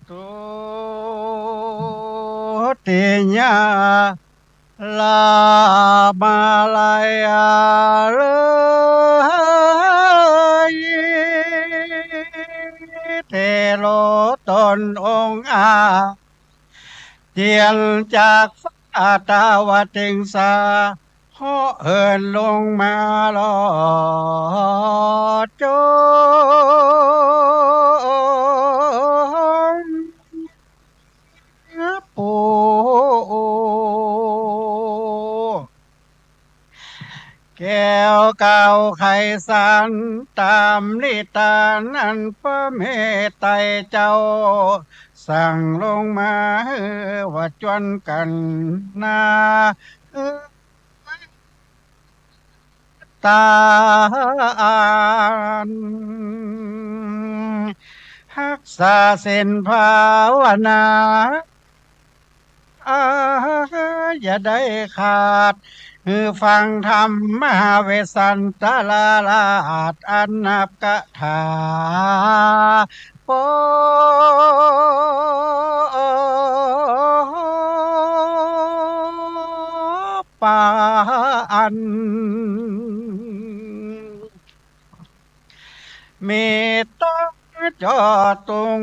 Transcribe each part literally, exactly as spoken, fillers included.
ตุติยา ลามาลัยเอ่ย เถโรตนองค์อาเจียนจากฟ้า ตาวติงสา เหาะเหินลงมาลอดจม ปู่แก้วกล่าวไขสารต๋ามนิตานอันพระเมตไตรเจ้าสั่งลงมาหื้อว่าจวนกั๋นนา ตาน ฮักษาศีลภาวนา อย่าได้ขาด หื้อฟังธรรมมหาเวสสันตราราช อันนับกะถา ปอปาน เมตตาจ่อตุง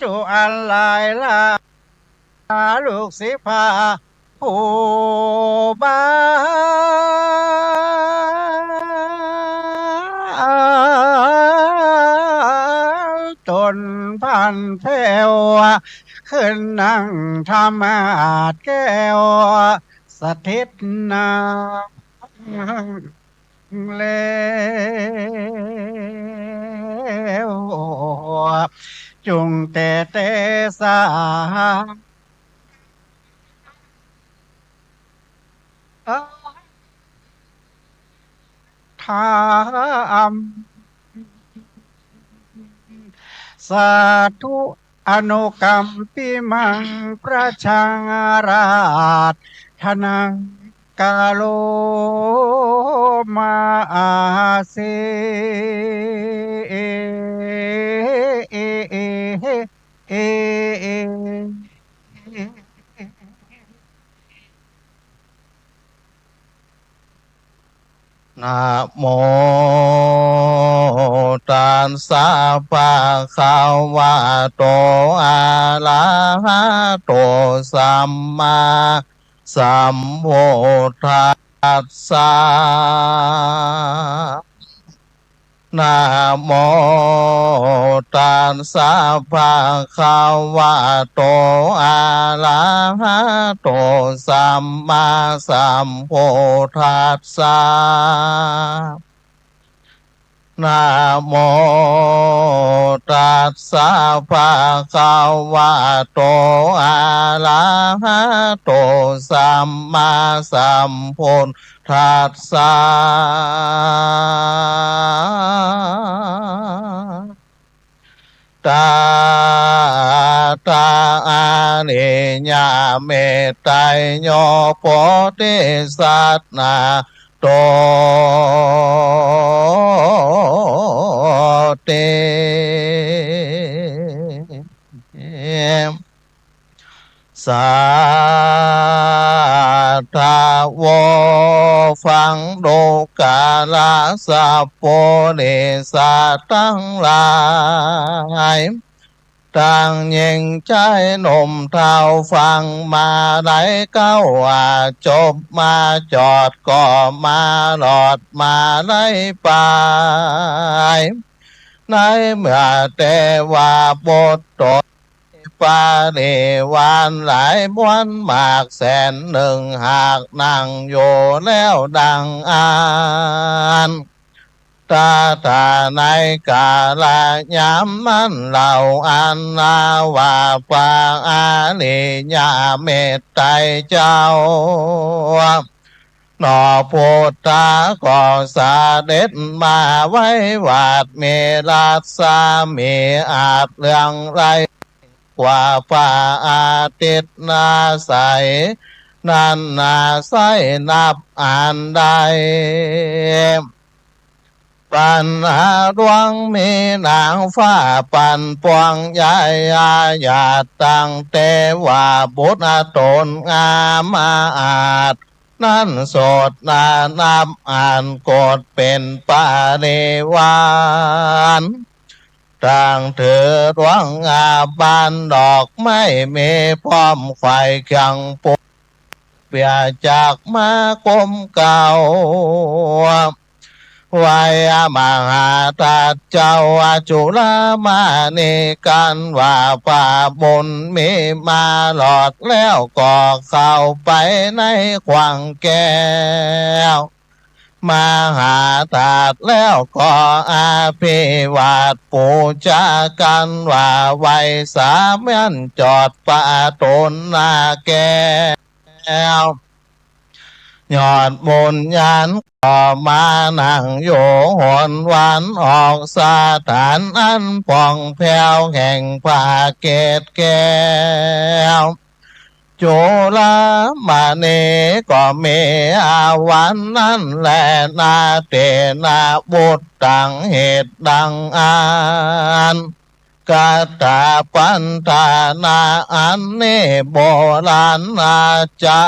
จุอันหลายหลาย ลูกศิษย์พาผู้บา ตนพันแผ้ว ขึ้นนั่งธรรมาสน์แก้ว สถิตนา แล้ว จุ่งแต่เตสา ธรรม สาธุ อนุกัมปิมัง ประชาราธนัง กะโรมาอาเส นะโมตัสสะ ภะคะวะโต อะระหะโต สัมมาสัมพุทธัสสะ นะโมตัสสะ ภะคะวะโต อะระหะโต สัมมาสัมพุทธัสสะ นะโมตัสสะ ภะคะวะโต อะระหะโต สัมมาสัมพุทธัสสะ ตถา อะริยเมตไตรโย โพธิสัตว์ นาโถติ สาธะโว ฟังดูกราสัพปุริสะตังหลาย ตังญิงจายหนุ่มเฒ่า ฟังมาได้เก๊า อาจบมาจอด ก็มาหลอดมาได้ไป ในเมื่อแต่ว่าบุตรต๋น บริวารหลายมวลมากแสนนึ่ง หากนั่งอยู่แล้วดังอั้น ตถา ในกาละยามนั้น เหล่าอันนาว่าพระอริยเมตไตรเจ้า หนอ พุทธาก็เสด็จมาไว้วัดเมรัสสามี อาจเลืองไร้กว่าพระอาทิตย์นาใสนั้นนา ใช้นับอันได้ ปัญหาหลวงมีนางฟ้าปันปวง ยายาหยาดตั้งเตวบุตรต๋นงามอาจ นั้นสดนานับอันกดเป๋นบริวาร ตั้งถือดวงอาบานดอกไม้ มีพร้อมไขว่เคียงปู เปื้อจักมาก้มเกล้า ไหว้มหาธาตุเจ้าจุลมณี กันว่าพระบุญมีมาหลอดแล้ว ก็เข้าไปในขว้างแก้วมหาธาตุ แล้วก็อภิวาทปู๋จา กันว่าไหว้สามัญจอดประตู๋หน้าแก้ว ยอดบุญญาณก็มานั่งอยู่หนวันออกสถานอันผ่องแผ้วแห่งพระเกศแก้ว จุลมณีก็มีอาวันนั้นแล นาเตนะบุตตัง เหตุดังอั้น กัตถปันธานาอันนี้ โบราณอาจา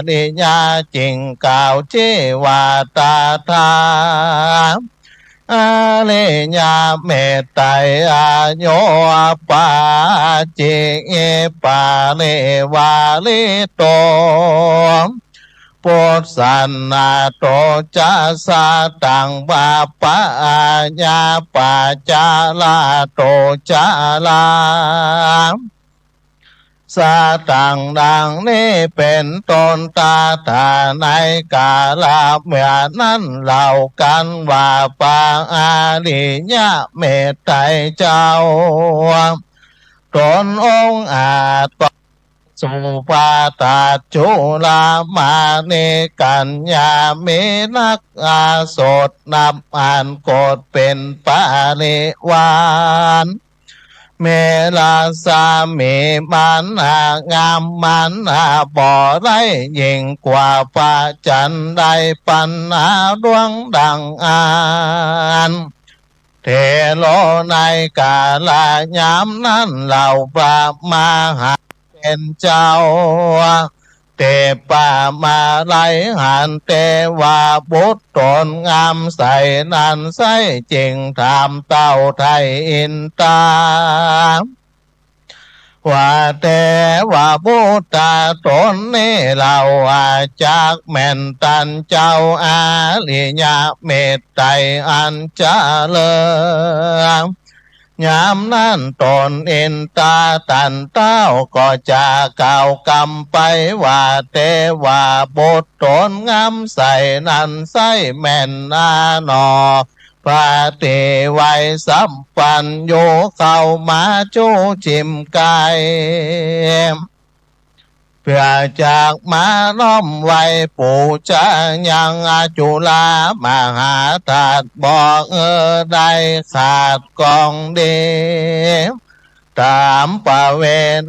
ริยะจึงกล่าวชี้ว่า ตถา อริยเมตไตรอาโย ปัจจิปาริวาริโต ปุสสะนาโตจะ สะตัง ปะปะอาญาปาจาราโตจะ ลา สะตัง ดังนี้เป๋นต้น ตถา ในกาละเมื่อนั้น เหล่ากันว่าพระอริยเมตไตรเจ้า ต๋นองค์อาจก็ สู่พระธาตุจุลมณี กัญญามีนักอโสถนับอันกดเป๋นบริวาร เมรัสสามีมันนางามมันนาบ่ได้ยิ่งกว่าพระจันทร์ได้ ปัญหาดวงดังอั้น เถโร ในกาละยามนั้น เหล่าพระมหาเถรเจ้า เทพมาลัยหันเตวบุตรต๋นงามใสนั้นไส้ จึงถามเต้าไถ่อินตา ว่าเทวบุตรต๋นนี้เล่า อาจักแม่นต้านเจ้าอริยเมตไตรอันเจริญ ยามนั้นต๋นอินตาต้านเต้าก็จะกล่าวกำไปว่า เทวบุตรต๋นงามใสนั้นไส้แม่นนาหนอ ปฏิไวสัพพัญญูเข้ามาจู้จิมใก้ เปื้อจักมาน้อมไหว้ปู๋จายังจุลมหาธาตุ บ่เออได้ขาดกองดี ต๋ามประเว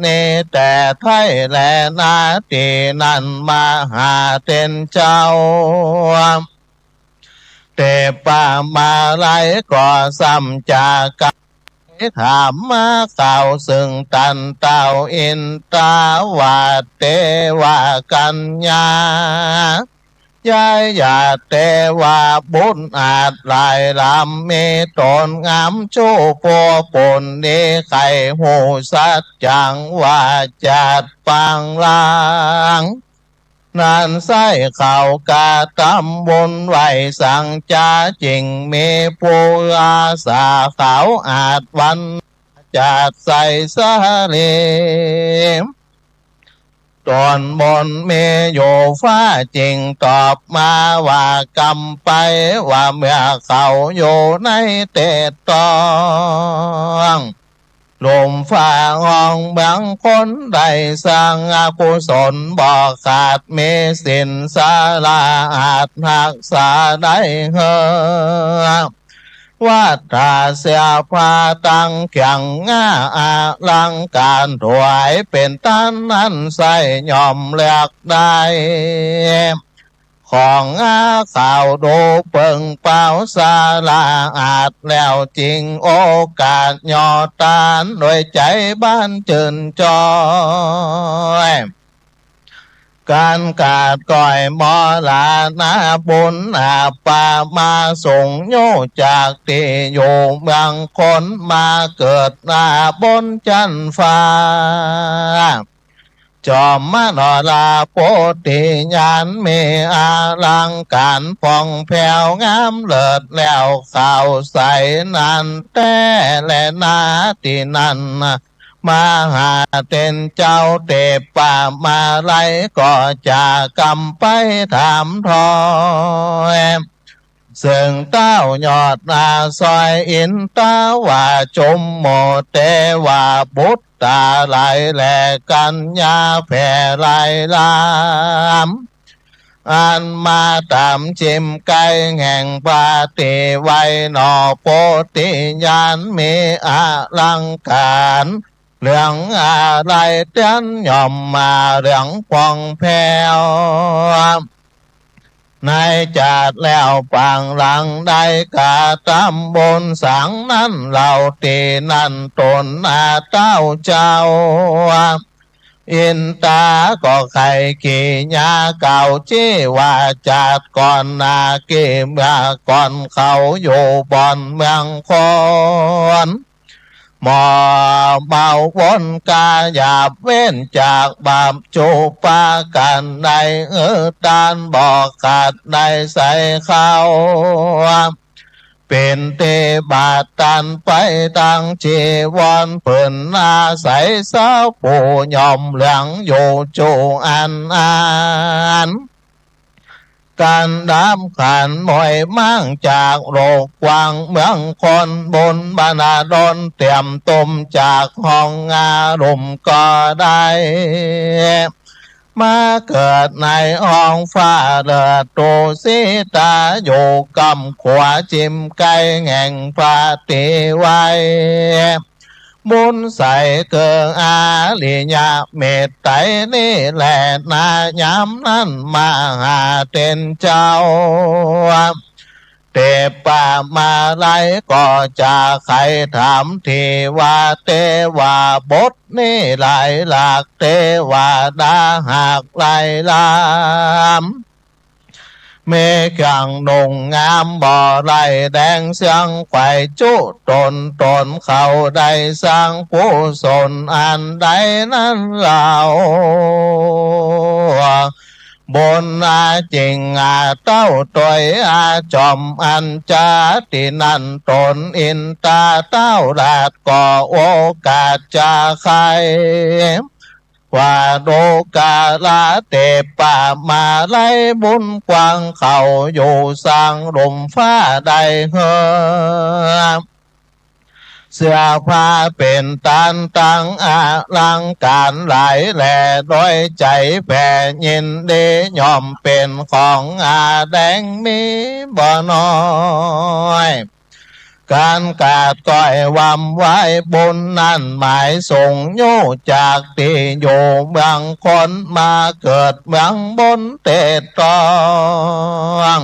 ณีแต่ไท้แลนา ตี้นั้นมหาเถรเจ้า เทพมาลัยก็ซ้ำจะกล่าวถามมาเต้าซึ่งต้านเต้าอินตาว่า เทวกัญญา ยายาเทวบุตรอาจหลายลำ มีต๋นงามชู้ผู้ปุ้นดี ใค่ฮู้สัจจังว่าจัดปางลาง นั้นใส้เขากระตำบุญไหว้สังจ๋า จึ่งมีผู้อาสาขาวอาจวัน จัดใส่สาลี ต๋นบุญมีอยู่ ฟ้าจึ่งตอบมาว่า กำไป ว่าเมื่อเขาอยู่ในเตตอง ลุ่มฟ้าห้องเมืองคน ได้สร้างอกุศลบ่ขาด มีศีลสาราอาจฮักษาได้เฮอ วัตถาเสื้อผ้าตังเคียงงา อลังก๋านถวายเป๋นตานนั้น ใส้ย่อมเลือกได้ ของงาขาวดูเปิงเปล่า สาราอาจแล้ว จึ่งโอกาสยอตาน โดยใจ๋บานจื้นจ้อย ก๋านกราบก้อยมรณาบุญ อาปามาส่งโยจากตี้อยู่เมืองคน มาเกิดหน้าบนจั๊นฟ้า จอมมโนราโพธิญาณ มีอลังก๋านผ่องแผ้วงามเลิศแล้ว ขาวใสนั้นแต๊แลนา ตี้นั้น มหาเถรเจ้าเทพมาลัย ก็จะกำไปถามถ้อย เซิ่งเต้ายอดนาซอยอินตาว่า จุมโมเตวาบุตรตาหลาย และกัญญาแผ่หลายลาม อันมาต๋ามจิมใก้แห่งปาฏิไว้หนอ โพธิญาณมีอลังก๋าน เหลืองอาลัยเตียนย่อมมาเหลืองผ่องแผ้ว ในจาติแล้วปางหลังได้กระตำบุญสังนั้นเล่า ตี้นั้นต๋นอาเต้าเจ้า อินตาก็ใค่กิยาเก่า จี้ว่าจาติก่อนหน้ากี้เมื่อก่อนเขาอยู่บ่อนเมืองคน หมอบเมาวนกาหยาบเว้นจากบาปจุปากัณฑ์ ได้เออตานบ่ขาดได้ใส่เขา เป๋นเตบาทตานไปตังจีวร เปิ้นอาศัยสาวผู้ย่อมเหลืองอยู่จุอันอัน กันดำขันมวยมั่งจากโลกกว้างเมืองคน บุญบรรดาดลเตรียมต้มจากห้องอาลุ่มก็ได้ มาเกิดในห้องฟ้าเลิศตุสิตา อยู่ก้ำขวาจิมใก้แห่งปาฏิไว้ บุญใสเกื้ออาริยะเมตไตรนี้แล ณ ยามนั้นมหาเถรเจ้า เทพมาลัยก็จะใค่ถามตี้ว่า เทวาบทนี้หลายหลาก เทวดาหากหลายลาม มีเครื่องนุ่งงามบ่ไร้แดงเสี้ยงไขว่จุ ต๋นต๋นเขาได้สร้างกุศลอันใดนั้นเล่า บุญอาจริงอาเต้าตวยอาจอมอันจา ตี้นั้นต๋นอินตาเต้าราชก็โอกาสจะใค่ ว่าดูกราเทพมาลัยบุญกว้างเขาอยู่สร้างลุ่มฟ้าได้เฮอ เสื้อผ้าเป๋นตานตังอลังก๋านหลายแล โดยใจ๋แผ่ยินดีย่อมเป๋นของอาแดงมีบ่น้อย ก๋านกราบก้อยวำไหว้บุญนั้นหมายส่งโยจากตี้อยู่เมืองคนมาเกิดเมืองบนเตตอง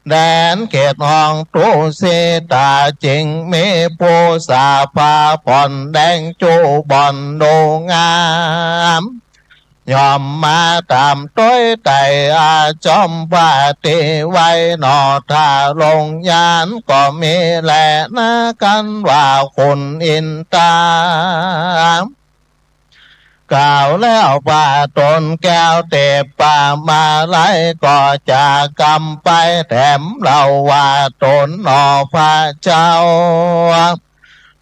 แดนเขตห้องตุสิตาจึงมีผู้สาผ้าผ่อนแดงจุบ่อนดูงาม ย่อมมาต๋ามตวยไต่อาจอมปาฏิไว้หนอ ถ้าลงยานก็มีแลนา กั๋นว่าคุณอินตา กล่าวแล้วว่าต๋นแก้วเตปปะมาลัยก็จะกำไป แถมเล่าว่าต๋นหนอพระเจ้า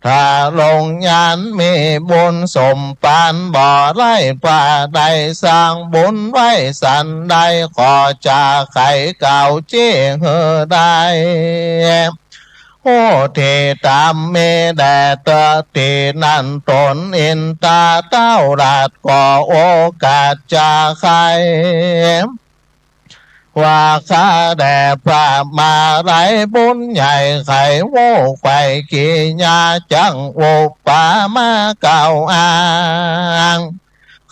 ถ้าลงยานมีบุญสมปานบ่ได้ พระได้สร้างบุญไว้สันใด ก็จะไขกล่าวเจ้อหื้อได้ โอ้ ตี้ต๋ามมีแด่เต๊อะ ตี้นั้นต๋นอินตาเต้าราชก็โอกาสจะไข ว่าข้าแด่พระมาลัยบุญใหญ่ ไขฮู้ไขกิริยาจักอุปมากล่าวอ้าง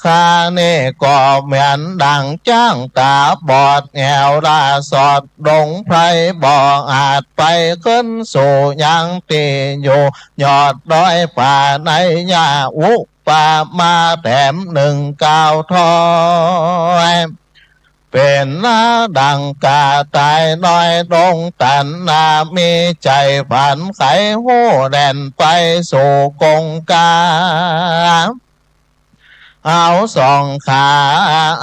ข้านี้ก็เหมือนดั่งจ๊างต๋าบอด แอ่วลาสอดดงไพร บ่อาจไปขึ้นสู่ยังตี้อยู่ยอดดอยผาใน ยาอุปมาแถมนึ่งกล่าวถ้อย เป๋นนาดั่งกระต่ายน้อยดงตันนา มีใจ๋ฝันไขฮู้แล่นไปสู่กงกา เอาสองขา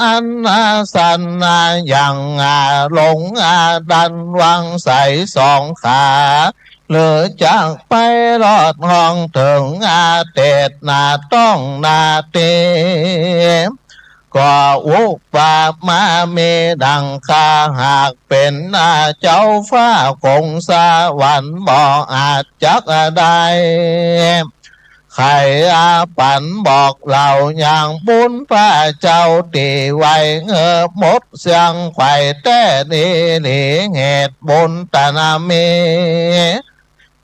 อันนาสันนา ยังอาลงอาดันวางใส่สองขา หรือจักไปรอดห้องเถิงอาเตศนาต้องนาเต ก็อุปมามีดั่งข้า หากเป๋นนาเจ้าฟ้าคงสวรรค์บ่อาจจักได้ ไขอาปันบอกเล่าอย่างบุญพระเจ้าตี้ไว้เงอหมดเสี้ยงไขว่แต๊นี้หลี เหตุบุญต๋นนามี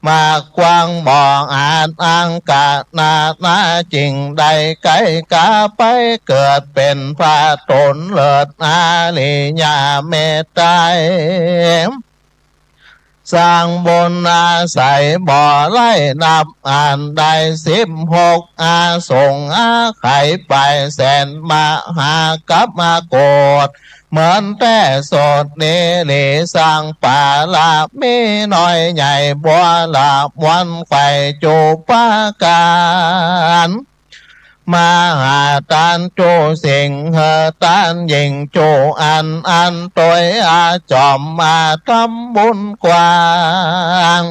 มากกว้างบ่อาจอ้างกะนานา จึงได้ไกกาไปเกิดเป๋นพระต๋นเลิศอาริยะเมตไตร สร้างบุญอาศัยบ่ได้นับอั้น ได้สิบหกอาสงอาไขย ปายแสนมหากัปปะโกฏ เหมือนแต๊สดเนรี สร้างปารมีน้อยใหญ่ บัวละมวลไขว่จุปการ มหาตานจุสิ่ง หื้อตานยิ่งจุอัน อันตวยอาจ๋อมมาทำบุญกว้าง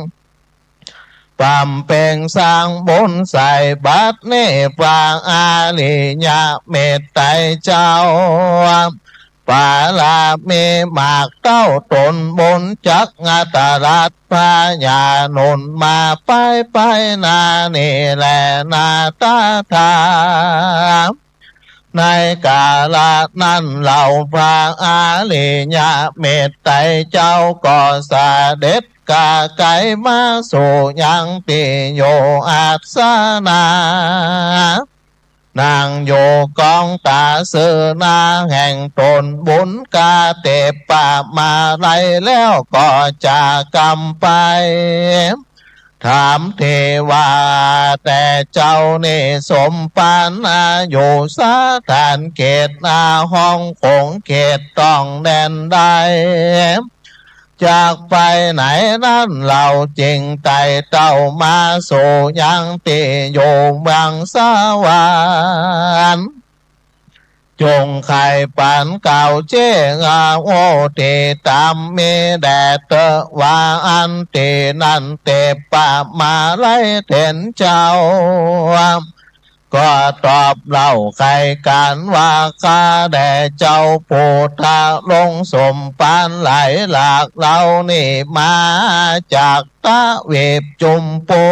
บำเพ็งสร้างบุญใส่บัดนี้ พระอริยะเมตไตรเจ้า ปารมีมากเต้าต๋นบุญจักอัตลัด พญาหนุนมาไปไปนานี้แลนาตาทา ในกาละนั้นเล่า พระอริยะเมตไตรเจ้าก็เสด็จก้าไกลมาสู่ยังตี้อยู่อาสนะ นั่งอยู่กองตาซื่อหน้าแห่งต๋นบุญกาเตปะมาลัยแล้วก็จะกำไป ถามตี้ว่า แต่เจ้านี้สมปานอายุสถานเขตนาห้องขงเขตต้องแดนใด จากไปไหนนั้นเล่า จึงไต่เต้ามาสู่ยังตี้อยู่เมืองสวรรค์ จงไขปันกล่าวเจ้อโอติตามมีแด่เต๊อะว่า อันตี้นั้นเตปะมาลัยเถรเจ้า ก็ตอบเล่าไขกานว่า ข้าแด่เจ้าผู้ทรงสมปานหลายหลากเหล่านี้มาจากทวีปจุมพู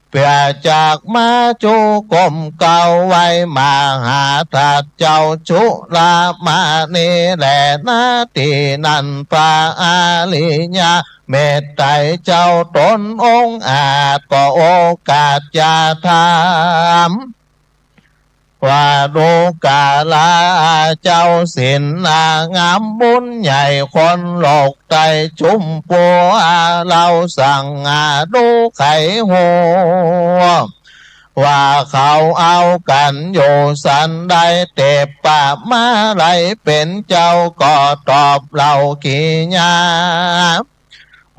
เปื้อจักมาจุกรมเกล้าไหว้มหาทัตเจ้าจุลามณีแลนา ตี้นั้นพระอริยะเมตไตรเจ้าต๋นองอาจก็โอกาสจะถาม ว่าดูกราเจ้าศีลนางามบุญใหญ่คนโลกไตรจุมพู เฮาสังหาดูไขฮู้ ว่าเขาเอากั๋นอยู่สันใด เตปะมาลัยเป๋นเจ้าก็ตอบเล่ากิริยา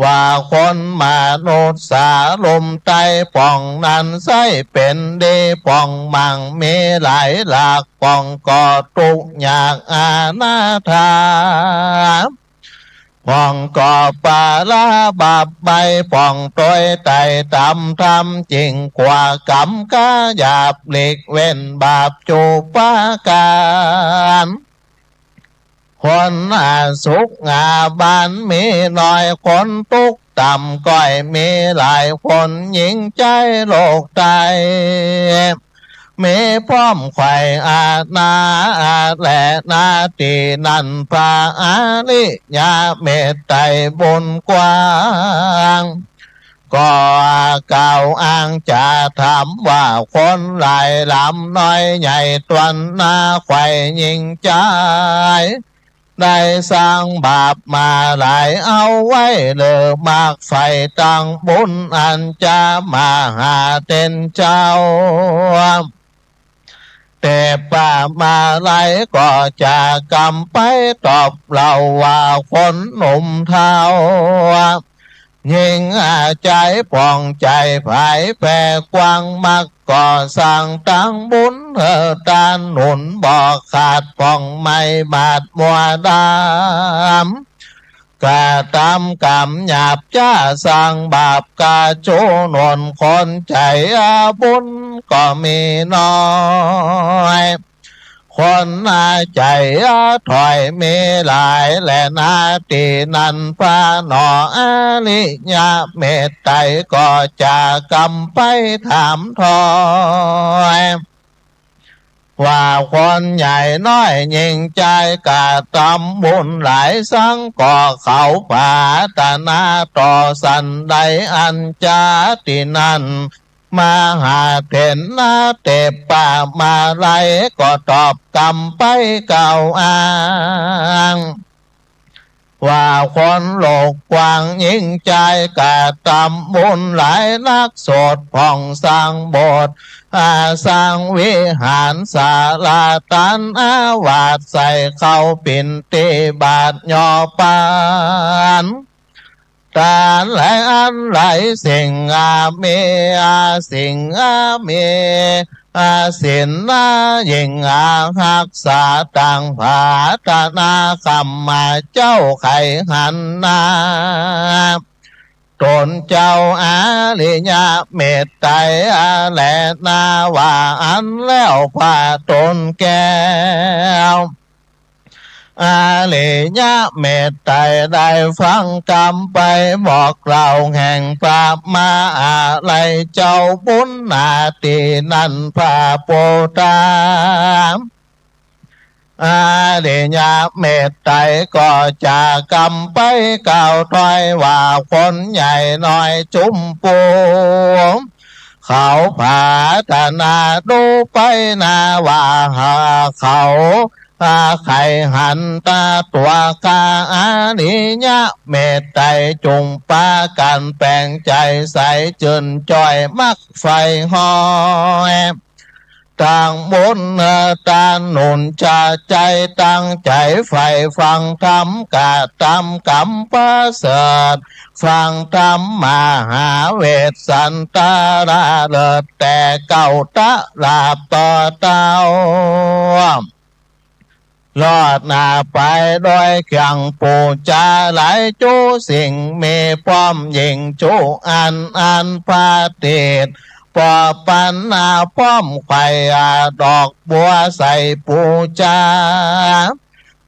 ว่าคนมนุษย์สาลุ่มใต้ป่องนั้นใช้เป๋นดีป่องมั่งมีหลายหลาก ป่องก็ตุ๊กข์ยากอนาถา ป่องก็ปาราบาปไป ป่องตวยไต่ต๋ำธรรมยิ่งกว่ากำก๊าหยาบ หลีกเว้นบาปจุปการ คนอาสุขอาบานมีน้อย คนตุ๊กข์ต่ำก้อยมีหลาย คนหญิงใจ๊โลกใต้ มีพร้อมใค่อาณา แลนาตี้นั้น พระอริยะเมตไตรบุญกว้าง ก็กล่าวอ้างจะถามว่า คนหลายหลำน้อยใหญ่ ตวนนาใค่หญิงใจ๊ ได้สร้างบาปมาหลาย เอาไว้เหลือมาก ใฝ่ตังบุญอันจะมาหาเต้นเจ้า เตปะมาลัยก็จะกำไปตอบเล่าว่า คนหนุ่มเฒ่า ยิ่งอาใจ๋ป่องใจ๋ผายแผ่กว้าง มักก่อสร้างตังบุญ เออ ตานหนุนบ่ขาด ป่องไม่บาดมัวดำ กระตำกรรมหยาบจ๊า สร้างบาปกาจูนน คนใจ๋อาบุญก็มีน้อย คนอาใจ๋อาถอยมีหลาย แลนาตี้นั้น พระหนออริยะเมตไตรก็จะกำไปถามถ้อย ว่าคนใหญ่น้อยหญิงใจ๋กระตำบุญหลาย สังก็เขาผาตนาต่อสันใด อันจะตี้นั้น มหาเถรนาเตปะมาลัย ก็ตอบกำไปกล่าวอ้าง ว่าคนโลกกว้างหญิงใจ๋กระตำบุญหลายนัก สดผ่องสร้างโบสถ์ อาสร้างวิหารศาลา ตานอาวาสใส่เข้าปิณฑิบาตยอปาน ตานหลายอันหลายสิ่งอามี อาสิ่งอามี อาศีลนายิ่งอาฮักษา ตังผาตนาคำมาเจ้าใค่หันนา ตนเจ้าอริยะเมตไตรอาแลนา ว่าอั้นแล้วพระตนแก้ว อริยะเมตไตรได้ฟังกำไป บอกเล่าแห่งพระมาอาลัยเจ้าบุญนาตี้นั้น พระปุทธา อริยะเมตไตรก็จะกำไปกล่าวถ้อยว่า คนใหญ่น้อยจุมปู เขาผาตนาดูไปนาว่า หาเขา อาใค่หันตาตั๋วข้า อริยะเมตไตรจุ่งปากั๋นแป๋งใจ๋ใส จื้นจ้อยมักใฝ่ฮ้อย ตังบุญเนอตานหนุนจะใจ๋ ตั้งใจ๋ใฝ่ฟังธรรม กระตำกรรมประเสริฐ ฟังธรรมมหาเวสสันตราเลิศ แต่เก้าตราต่อเต้า รอดหน้าไปโดยเครื่องปู๋จาหลายจูสิ่ง มีพร้อมยิ่งจูอัน อันประณีต ปอปันนาพร้อมใค่อาดอกบัวใส่ปู๋จา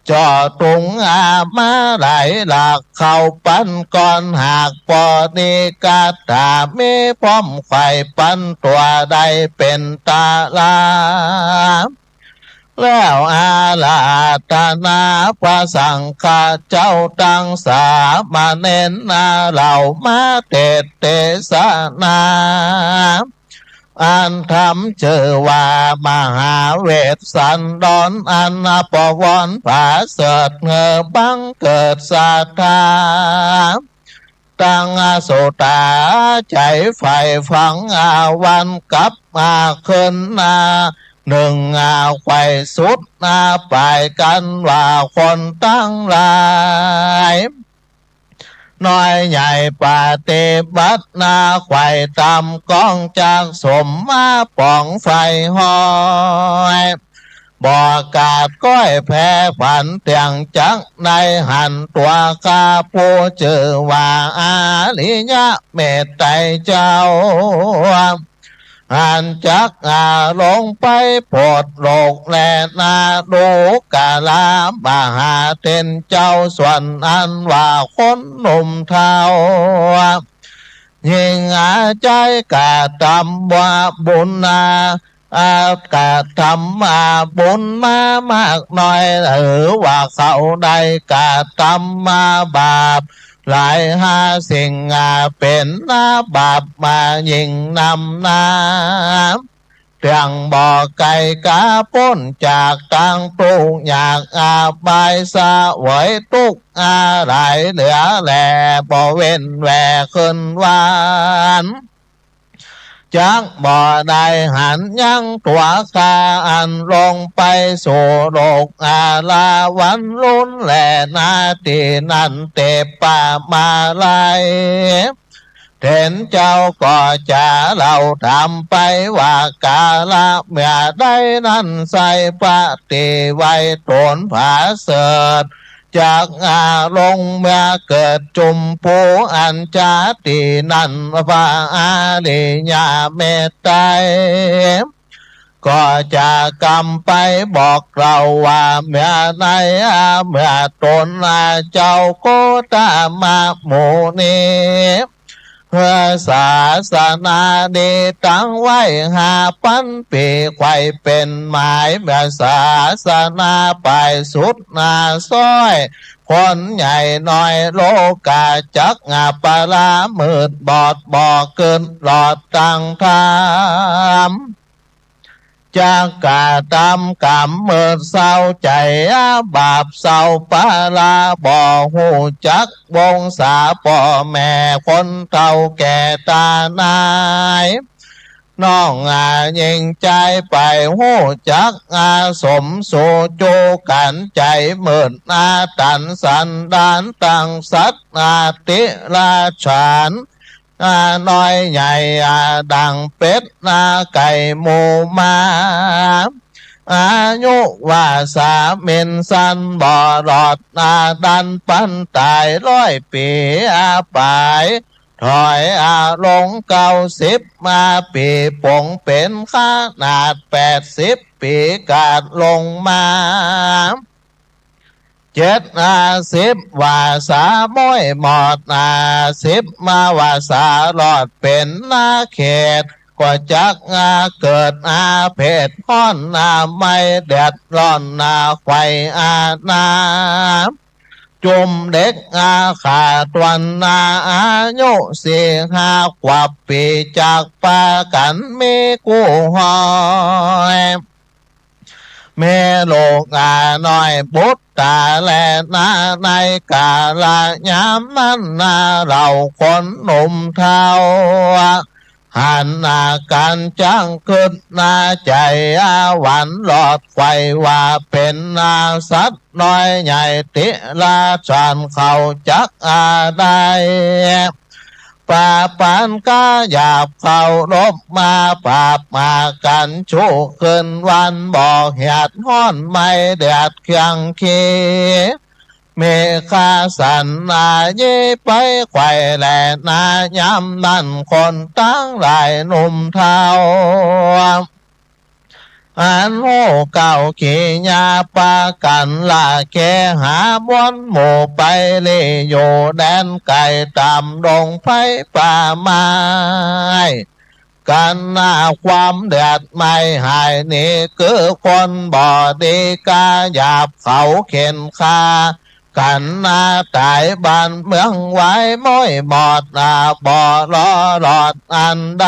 เจาะตุงอามาหลายหลาก เข้าปันก้อนหาก ปอนิกัตถา มีพร้อมใค่ปันตั๋วได้เป๋นตรา แล้วอาราธนาพระสังฆะเจ้าตังสามเณรนาเหล่ามาเทศน์เตสนา อันธรรมจื้อว่ามหาเวสสันดร อันอภวรผาเสริฐ เหื้อบังเกิดศรัทธา ตังอสุตาใจ๋ใฝ่ฟังอาวันกับอาคืนนา นึ่งอาใค่สุดนาปายกั๋นว่า คนตังหลาย น้อยใหญ่ปฏิบัตินา ใฝ่ธรรมก้องจักสมมาป๋องไฟฮ้อย บ่กาดก้อยแผ่ฝันเตียงจักได้หันตั๋วข้าผู้จื้อว่าอาริยะเมตไตรเจ้า อันจักอาลงไปโผดโลกแลนา ดูกรามาหาเถรเจ้า ส่วนอันว่าคนหนุ่มเฒ่า ยิ่งอาใจ๊กระทำว่าบุญนา อากระทำมาบุญมามากน้อย หรือว่าเขาได้กระทำมาบาปหลายห้าสิ่ง อาเป๋นนาบาปมายิ่งนำนา เตียงบ่ไก๋กาป๊นจากตังตุ๊กข์ยากอบาย เสวยตุ๊กข์อาหลายเหลือแล บ่เว้นแว่คืนวัน จักบ่ได้หันยังตั๋วข้า อันลงไปสู่โลกอาลาวันลุนแลนา ตี้นั้นเตปะมาลัย เถรเจ้าก็จะเล่าถามไปว่า กาละเมื่อใดนั้นไส้พระตี้ไว้ต๋นผาเสริฐ จักอาลงเมื่อเกิดจุมภูอันจาตี้นั้น พระอาริยะเมตไตร ก็จะกำไปบอกเล่าว่า เมื่อในอาเมื่อต๋นอาเจ้าโคตมะมุนี เฮือศาสนานี้ตั้งไว้ห้าปันปี ใค่เป๋นหมายเมื่อศาสนาไปสุดนาซ้อย คนใหญ่น้อยโลกาจักอัปปรามืดบอด บ่เกิดหลอดตังธรรม จักกระทำกรรมมืดเศร้าใจ๋ อาบาปเศร้าปาลา บ่ฮู้จักวงศาป้อแม่ คนเฒ่าแก่ตานาย น้องอายิ่งจายไปฮู้จักอาสมสู่จู๋กั๋น ใจ๋มืดอาตันสันดานตังสัตว์อาติราชาน อาน้อยใหญ่อาดั่งเป็ดอาไก่หมูหมา อายุวาสามินสั้นบ่หลอด อาดันปันต๋ายร้อยปี๋อาป๋าย ถอยอาลงเก้าสิบอาปี๋ ป๋งเป๋นขนาดแปดสิบปี๋ กาดลงมา เจ็ดอาสิบวาสาม้อยหมอด อาสิบมาวาสาหลอดเป๋นนาเขต ก็จักอาเกิดอาเผ็ดฮ้อน อาไหม้เดือดร้อน อาไขว่อาน้ำ จุมเด็กอาขาดวัน อาอายุสี่ห้าขวบปี๋ จักปากั๋นมีกู้ฮ้อย แม่ลูกอาน้อยบุตรต๋าแลนา ในกาละยามนั้นนา เหล่าคนหนุ่มเฒ่า หันอาก๋านจั้งกึ๊ดนา ใจ๋อาหวั่นหลอดไขว่ว่าเป๋นนาสัตว์น้อยใหญ่ติราชานเขาจักอาได้ ปาปานกาหยาบเคารพมา ปาบมากั๋นชู้คืนวัน บ่เหียดฮ้อนไหม้เดือดเคียงคี เมฆาสันนาเยไปไขว่แลนา ยามนั้นคนตังหลายหนุ่มเฒ่า อันฮู้เก๊ากิริยาปากั๋นละเกหามวลหมู่ไปลี้อยู่แดนไก๋ต๋ามดงไพรป่าไม้ กั๋นนาความเดือดไหม้หายหนี คือคนบ่ดีกาหยาบเขาเข็นฆ่ากั๋นนา ต๋ายบ้านเมืองวายม้อยหมอดนา บ่รอหลอดอันใด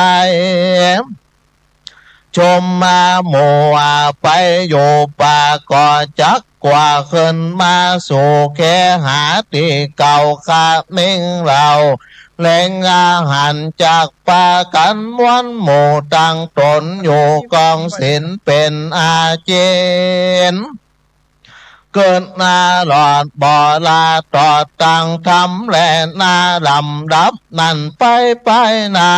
ชมมาหมู่อาไปอยู่ป่า ก็จักกว่าคืนมาสู่เกหาตี้เก่า คานิ่งเหล่าแลงอาหารจักปากั๋นมวลหมู่ตั้งต๋นอยู่กองศีลเป๋นอาจิน เกิดนาหลอดบ่ลาตอดตังธรรมแลนา ลำดับนั้นไปไปนา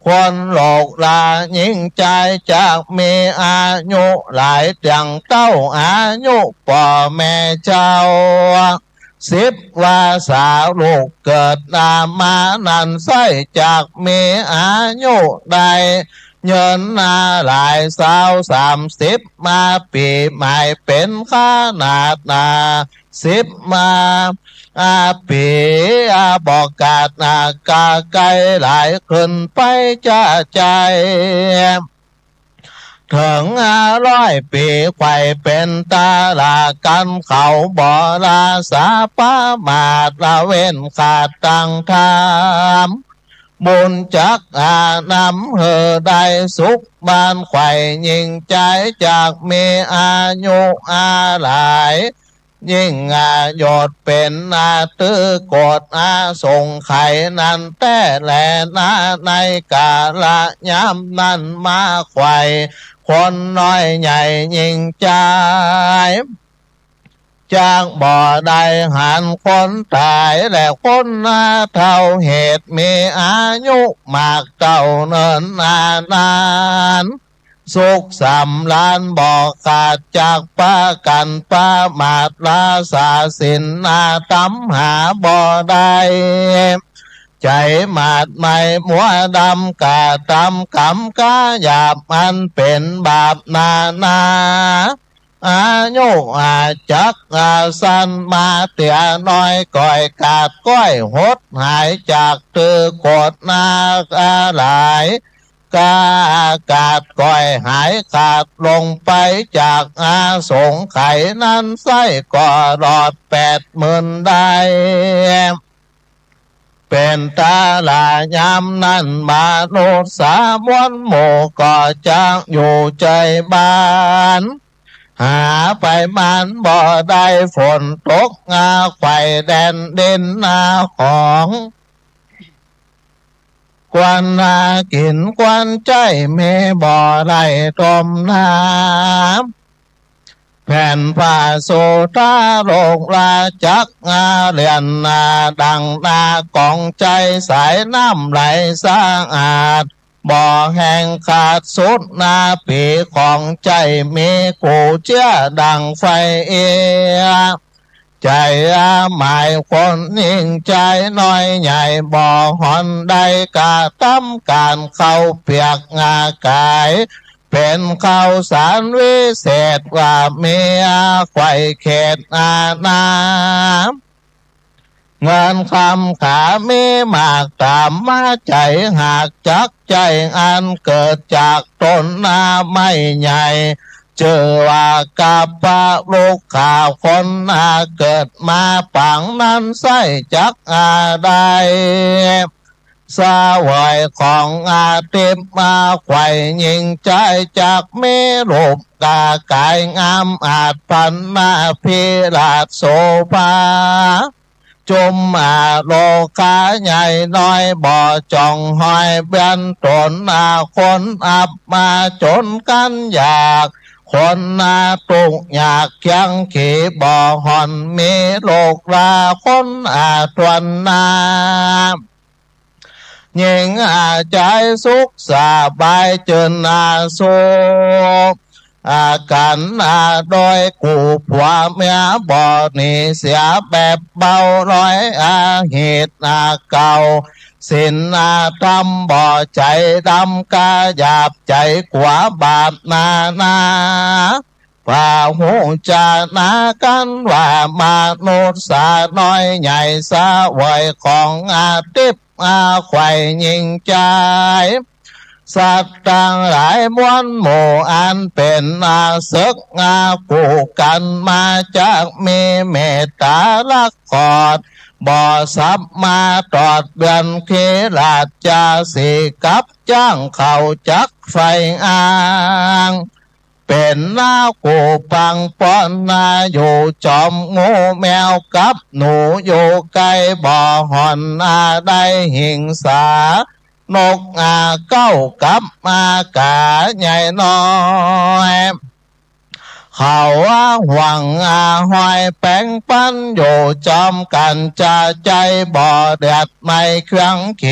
คนโลกลายิ่งใจ๋จักมีอายุหลายเตี้ยงเต้าอายุป้อแม่เจ้า สิบวาสาลูกเกิดนามานั้นใส้จักมีอายุได้เยินนาหลายสาวสามสิบมาปี๋หมายเป๋นขนาดนา สิบมา อา ปี๋ อา บ่ขาด อา กาไก๋หลายขึ้นไปจ้าใจ๋ เถิง อา ร้อยปี๋ ใค่เป๋นตารากั๋น เขาบ่ลาสาประมาท ละเว้นขาดตังธรรม บุญจัก อา นำหื้อได้สุข บ้านใค่ยิ่งใจ๋จักมีอายุอาหลาย ยิ่งอายุเป๋นนา ตื้อกดอาสงไขยนั้นแต๊แลนา ในกาละยามนั้นมาใค่ คนน้อยใหญ่ยิ่งใจ๋ จักบ่ได้หันคนต๋าย และคนนาเฒ่าเหตุมีอายุมากเต้าเนินนาน สุขสำราญบ่ขาด จักปากั๋นประมาท ละสาศีลนาธรรมหาบ่ได้ ใจ๋หมาดไหม้มัวดำ กระตำกรรมกายาบ อันเป๋นบาปนานา อายุอาจักอาสั้นมาเตี้ยน้อย ก้อยขาดก้อยหดหาย จักตื้อกดนาอาหลาย กาขาดก้อยหายขาดลงไป จักอาสงไขยนั้นไส้ ก็รอดแปดหมื่นได้ เป๋นตาลายามนั้น มนุษย์สามวลหมู่ ก็จักอยู่ใจ๋บ้าน หาไปมันบ่ได้ ฝนตกอาไขว่แดนดินนาของ ควรนากิ๋นควรใจ๊ มีบ่ได้ต้มน้ำ แผ่นผ้าโสตาโลกลาจักอาเลียนนา ดังนากองใจ๋ สายน้ำไหลสะอาด บ่แห้งขาดสุดนา ปี๋ของใจ๋มีกูเจื้อดังไฟเอี้ย ใจ๋อาหมายคนยิ่งใจ๋น้อยใหญ่ บ่ห่อนได้กระตำก๋าน ข้าวเปียกงากาย เป๋นข้าวสารวิเศษ ว่ามีอาไขว่เขตอาณา เงินคำขามีมากต๋ามมา ใจ๋หากจักใจ๊อันเกิดจากต้นนาไม้ใหญ่ จื้อว่ากัปปะรุกขา คนนาเกิดมาปางนั้นไส้จักอาได้ เสวยของอาทิพย์มา ใค่ยิ่งใจ๋จักมีรูปกาก๋ายงาม อาจพรรณนาพิราชโสภา จุมอาโลคาใหญ่น้อย บ่จ่องหอยเบียนต๋นอาคนอับมาจ๋นกั๋นอยาก คนนาตุ๊กข์ยากเคียงขี บ่ห่อนมีโลกลาคนอาทวนนา ยิ่งอาใจ๋สุขสบายจื้นอาสุข อากั๋นอาโดยกู้ผัวเมียบ่หนีเสียแบบเบา ร้อยอาเหตุอาเก่า ศีลอาธรรมบ่ใจ๋ดำ กาหยาบใจ๋กั๋วบาปนานา ว่าฮู้จานากั๋นว่ามนุษย์สาน้อยใหญ่ เสวยของอาทิพย์อาไขว่ยิ่งใจ๋ สัตว์ตังหลายมวลหมู่ อันเป๋นอาเสิกอากู้กั๋นมา จักมีเมตต๋ารักขอด บ่สับมาตอดเบียน ขีราชจาสีกับจ้างเขาจักใฝ่อ้าง เป๋นนากู้ปังป้อนนา อยู่จ๋อมงูแมวกับหนู อยู่ใก้บ่ห่อนนา ได้หิงสา นกอาเก๊ากับอากาใหญ่น้อย เขาหวังอาหอยแป๋งปันอยู่จอมกั๋นจะใจ๋บ่เดียดในเครื่องเข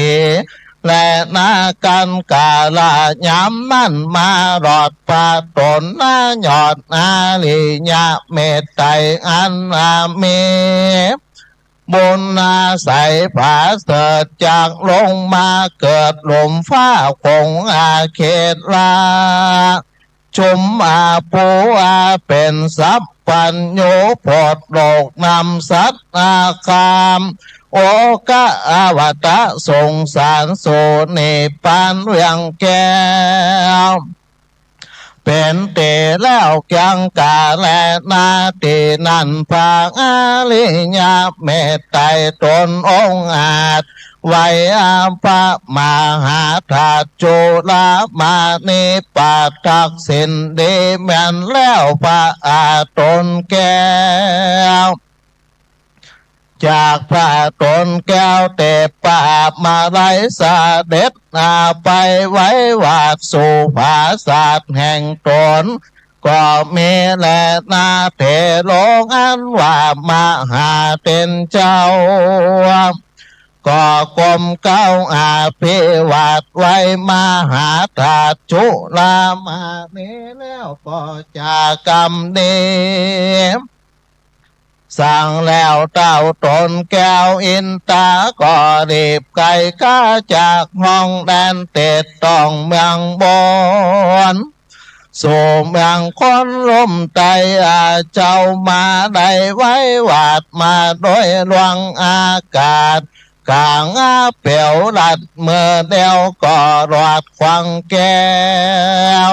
และนากั๋นกาละยามนั้นมาหลอดปะต๋นนายอดอริยะเมตไตรอันนามี บุญอาศัยผาเสริฐจากลงมาเกิดลุ่มฟ้าคงอาเขตละ ชุมอาปูอาเป๋นสัพพัญญูโผดโลกนำสัตว์อาคาม โอกะอวตะสงสารสู่นิพพานเวียงแก้ว เป๋นตี้แล้วเกียงกาแลนา ตี้นั้นพระอริยะเมตไตรต๋นองค์อาจ ไหว้อาพระมหาธาตุจุลามณี ประทักษิณดีแม่นแล้วพระอาต๋นแก้ว จากพระต๋นแก้วเตปะมาลัยเสด็จนาไปไหว้วาดสู่ผาสาทแห่งต๋น ก็มีแลนา เถโรอันว่ามหาเถรเจ้า ก็ก้มเกล้าอภิวาทไหว้มหาธาตุจุลามณีแล้วก็จะกำนี้ สั่งแล้วเต้าต๋นแก้วอินตาก็รีบไก๋ก้าจากห้องแดนเตดต้องเมืองบน สู่เมืองคนลุ่มไต้ อาเจ้ามาได้ไหว้วาดมาโดยหลวงอากาศ ก๋างอาเปียวลัดเมื่อเดียวก็หลอดขวางแก้ว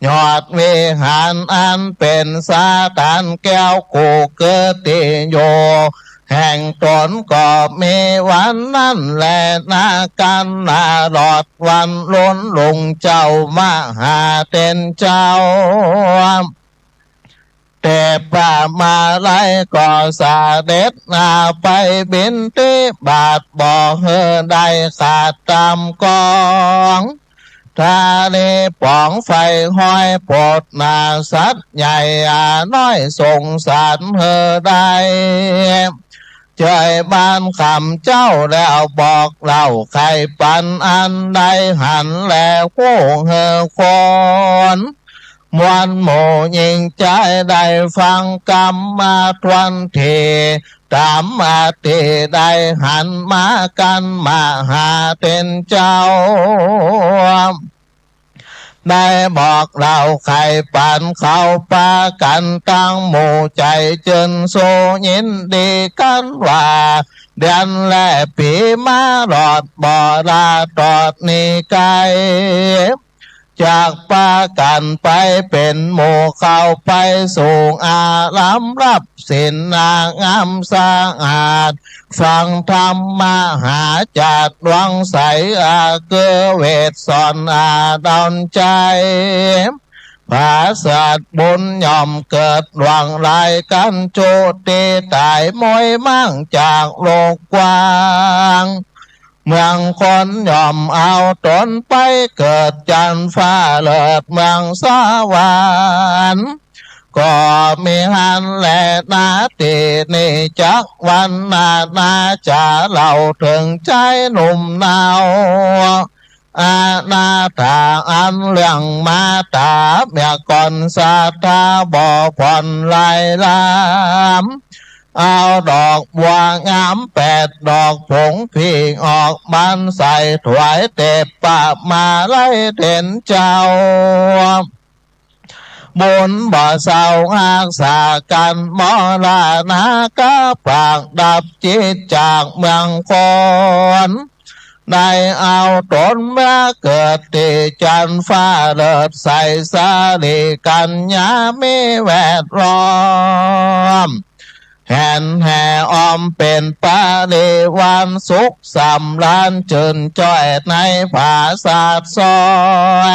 ยอดวิหารอันเป๋นสถานแก้วกู้เกิดตี้อยู่แห่งต๋น ก็มีวันนั้นแลนา กั๋นนาหลอดวันลุนลุงเจ้ามหาเถรเจ้า เตปะมาลัยก็เสด็จนาไปบิณฑบาตบ่หื้อได้ขาดต๋ามกอง ทะเลป๋องไฟห้อยโผดนาสัตว์ใหญ่อาน้อยสงสารหื้อได้ เจยบานคำเจ้าแล้วบอกเล่าไขปันอันได้หันแลฮู้หื้อคน มวลหมู่ญิงจายได้ฟังกำมาถ้วนที ต๋ามอติได้หันมากั๋นมหาเถรเจ้า ได้บอกเล่าไขปันเขาปากั๋นตังหมู่ใจ๋จื้นโสยินดีกั๋นว่า เดือนและปี๋มาหลอดบ่ลาตอดนี้ไก๋ จากปากั๋นไปเป๋นหมู่เข้าไปสู่อารามรับศีลนางามสะอาด ฟังธรรมมหาจาดหลวงใส อาเกื้อเวทสอนอาดอนใจ๋ ผาสาทบุญย่อมเกิดหลวงหลายกั๋นจุติต๋ายมวยมั่งจากโลกกว้าง เมืองคนย่อมเอาต๋นไปเกิดจันทร์ฟ้าเลิศเมืองสวรรค์ ก็มีหันแลนา ตี้นี้จักวันนานาจะเล่าเถิงจายหนุ่มเนา อนาถาอันเรื่องมาต๋าเมียก่อนศรัทธาบ่ผ่อนลายลาม เอาดอกบัวงามแปดดอกผงผีออกบานใสถวายเตปะมาลัยเถรเจ้า บุญบ่เศร้าฮักษากั๋นมรณะกะปากดับจิตจากเมืองคน ได้เอาต๋นมาเกิดตี้จันทร์ฟ้าเลิศใสสาลีกัญญามีแวดล้อม แหนแห่อ้อมเป๋นปริวารสุขสำราญจื้นจ้อยในผาสาทซอ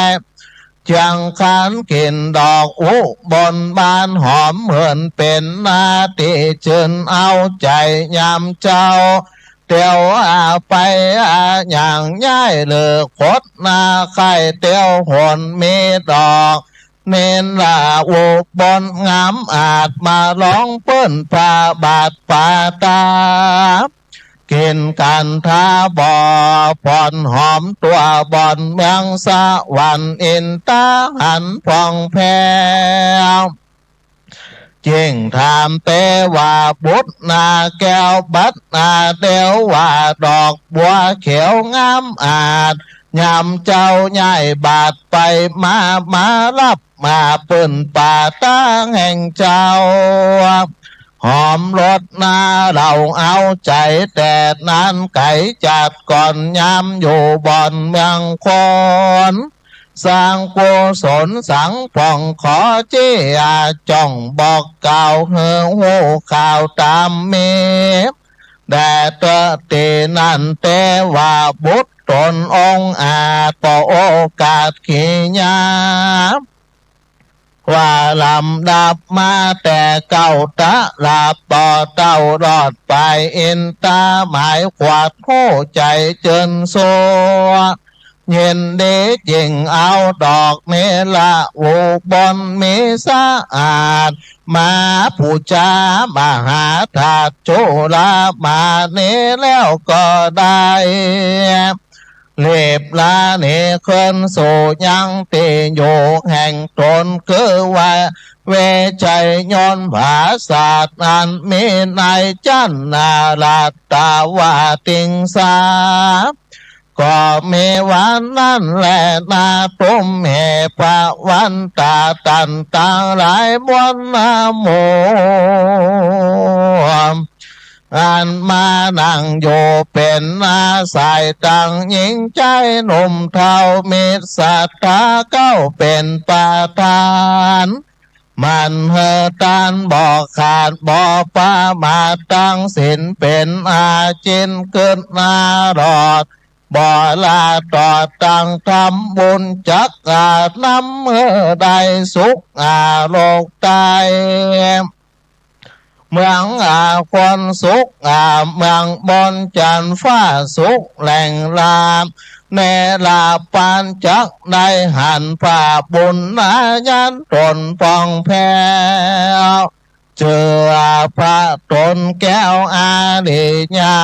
ย เจียงคานกิ๋นดอกอุบลบานหอมหื่นเป๋นนาตี้จื้นเอาใจ๋ยามเจ๊า เตียวอาไปอาอย่างย้ายเลิกขดนาไข่เตียวหนมีดอก เณรละอุบลงามอาจ มาลองเปิ้นผ้าบาทปาตา กิ๋นกันทาบ่อ ผ่อนหอมตั๋วบ่อนเมืองสวรรค์ อินตาหันผ่องแผ้ว เจ้งถามแต่ว่าบุตรนาแก้วบัดนาเดียวว่าดอกบัวเขียวงามอาจ ยามเจ้าย้ายบาทไปมา มาฮับมาเปิ้นปาตาแห่งเจ้า หอมรสนาเหล้าเอาใจ๋ แต่นานไก๋จัดก่อนยามอยู่บ่อนเมืองคน สร้างกุศลสังพ่องขอเจ้าจ้องบอกกล่าวหื้อฮู้ข่าวต๋ามมี แด่เต๊อะตี้นั้นแต่ว่าบุตรต๋นองอาจ ก็โอกาสขียา ว่าลำดับมาแต่เก๊าตะหลาบ บ่อเต้ารอดไปอินตาหมายขวัด ฮู้ใจ๋เจิญซัว ยินดีเจ้งเอาดอกเณรละอุบลมีสะอาด มาปู๋จามหาธาตุจุลามณีแล้วก็ได้ รีบลาหนีคืนสู่ยังตี้อยู่แห่งต๋น คือว่าเวชยันต์ผาสาทอันมีในจันทร์นารัตตวติงสา ก็มีวันนั้นแลนา ตุ้มเหตุพระวันตาต้านตังหลายมวลหน้าหมู่ อันมานั่งอยู่เป๋นอาศัยตังหญิงจายหนุ่มเฒ่า มีศรัทธาเข้าเป๋นประธาน หมั่นหื้อตานบ่ขาดบ่ประมาท ตั้งศีลเป๋นอาจิน กึ๊ดหน้ารอด บ่ละตอดตั้งทำบุญจักอาจนำหื้อได้สุขอาโลกใต้ เมืองอาคนสุขอาเมืองบนจันทร์ฟ้าสุขแหล่งลาภ เนรปานจักได้หันพระบุญนาญาณต๋นผ่องแผ้ว เจื้อพระต๋นแก้วอริยะ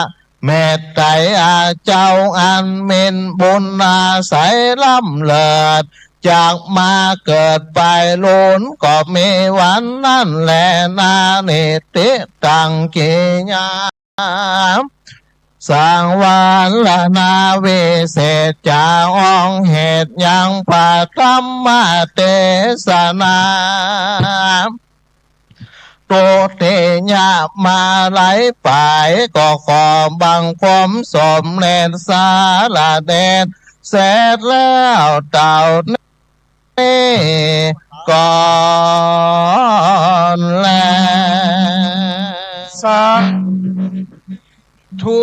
เมตไตรอาเจ้าอันมีบุญอาศัยล้ำเลิศ จักมาเกิดไปลูนก็มีวันนั้นแลนา นิติตังขียา สังวรณาวิเศษจา อ้องเหตุยังพระธรรมเตสนา ทุติยะมาลัยไป ก็ขอบังคมสมเด็จสารเดชเสร็จแล้วเต้านี้ก่อนแล สาธุ